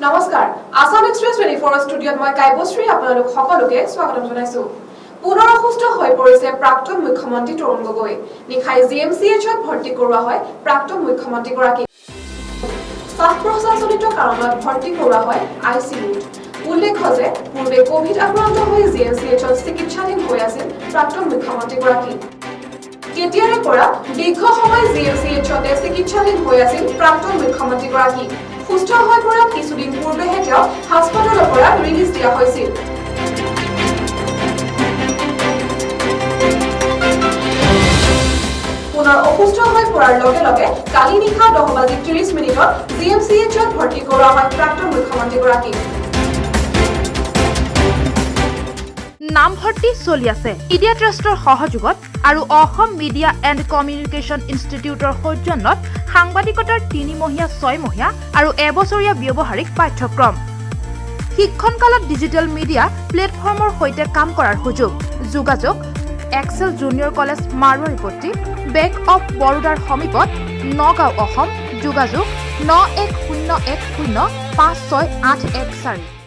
নমস্কাৰ, আছাম এক্সপ্ৰেছ 24 ষ্টুডিঅ'ত মই কাব্যশ্ৰী আপোনালোক সকলোকে স্বাগতম জনাইছো। পুনৰ অসুস্থ হৈ পৰিছে প্ৰাক্তন মুখ্যমন্ত্ৰী তৰুণ গগৈ। নিশাই জিএমচিএইচত ভৰ্তি কৰোৱা হয় প্ৰাক্তন মুখ্যমন্ত্ৰীগৰাকীক। শ্বাস প্ৰশ্বাসজনিত কাৰণত ভৰ্তি কৰোৱা হয় আইচিইউত। উল্লেখ্য যে পূৰ্বে কভিড আক্ৰান্ত হৈ জিএমচিএইচত চিকিৎসাধীন হৈ আছিল প্ৰাক্তন মুখ্যমন্ত্ৰীগৰাকী। তেতিয়াৰে পৰা দীৰ্ঘ সময় জিএমচিএইচতে চিকিৎসাধীন হৈ আছিল প্ৰাক্তন মুখ্যমন্ত্ৰীগৰাকী। সুস্থ হৈ পৰাত কিছুদিন পূৰ্বেহে তেওঁক হাস্পতালৰ পৰা ৰিলিজ দিয়া হৈছিল। পুনৰ অসুস্থ হৈ পৰাৰ লগে লগে কালি নিশা 10:30ত জিএমচিএইচত ভৰ্তি কৰোৱা হয় প্ৰাক্তন মুখ্যমন্ত্ৰীগৰাকীক। নামভৰ্তি চলি আছে। মিডিয়া ট্ৰাষ্টৰ সহযোগত আৰু অসম মিডিয়া এণ্ড কমিউনিকেশ্যন ইনষ্টিটিউটৰ সৌজন্যত সাংবাদিকতাৰ তিনিমহীয়া, ছয়মহীয়া আৰু এবছৰীয়া ব্যৱহাৰিক পাঠ্যক্ৰম। শিক্ষণকালত ডিজিটেল মিডিয়া প্লেটফৰ্মৰ সৈতে কাম কৰাৰ সুযোগ। যোগাযোগ: এক্সেল জুনিয়ৰ কলেজ, মাৰোৱাৰীপট্টি, বেংক অৱ বৰোদাৰ সমীপত, নগাঁও, অসম। যোগাযোগ 9101056814।